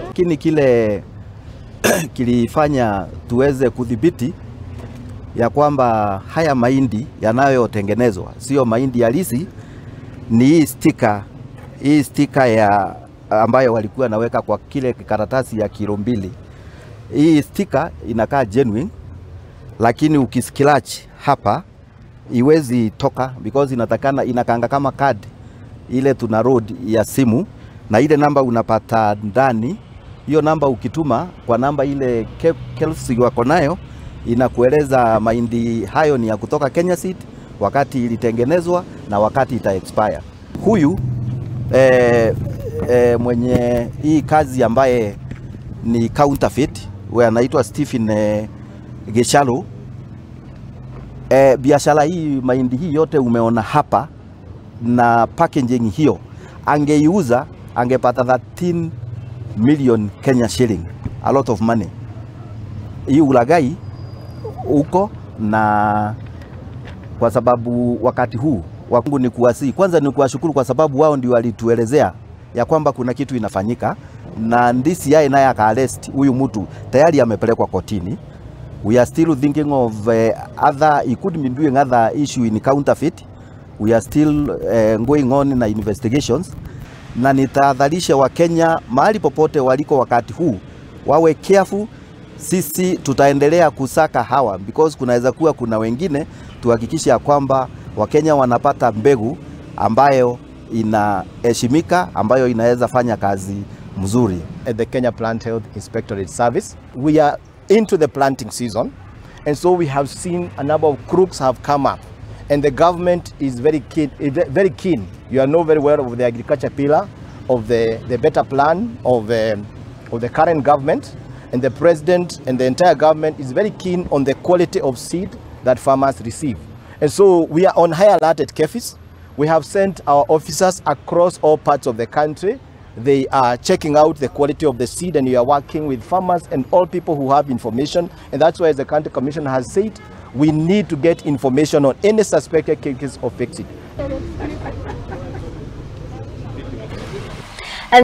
Lakini kile kilifanya tuweze kudhibiti ya kwamba haya mahindi yanayotengenezwa sio mahindi halisi ni hii stika ya ambayo walikuwa naweka kwa kile karatasi ya kilo 2. Hii stika inakaa genuine, lakini ukiscratch hapa iwezi toka because inatakana inakanga kama card ile tuna load ya simu, na ile namba unapata ndani hiyo namba, ukituma kwa namba ile KELSI wako nayo, inakueleza mahindi hayo ni ya kutoka Kenya Seed, wakati ilitengenezwa na wakati ita expire. Huyu mwenye hii kazi ambaye ni counterfeit, we anaitwa Stephen Geshalo. Biashara hii, mahindi hii yote umeona hapa na packaging hiyo, angeiuza angepata 13 million Kenya shilling, a lot of money. Hii ulaghai uko na kwa sababu wakati huu wangu ni kuwasihi, kwanza ni kuwashukuru kwa sababu wao ndio walituelezea ya kwamba kuna kitu inafanyika, na DCI naye akaarrest huyu mtu, tayari amepelekwa kotini. We are still thinking of other, he could be doing other issue in counterfeit. We are still going on na investigations, na nitahadharisha Wakenya mahali popote waliko wakati huu wawe careful. Sisi tutaendelea kusaka hawa because kunaweza kuwa kuna wengine, tuhakikishe ya kwamba Wakenya wanapata mbegu ambayo inaheshimika, ambayo inaweza fanya kazi mzuri. At the Kenya Plant Health Inspectorate Service, we are into the planting season, and so we have seen a number of crooks have come up, and the government is very keen. Very keen. You are know very well of the agriculture pillar of the better plan of the current government, and the president and the entire government is very keen on the quality of seed that farmers receive. And so we are on high alert at KEPHIS. We have sent our officers across all parts of the country. They are checking out the quality of the seed, and we are working with farmers and all people who have information. And that's why, as the county commission has said, we need to get information on any suspected cases of fake seed.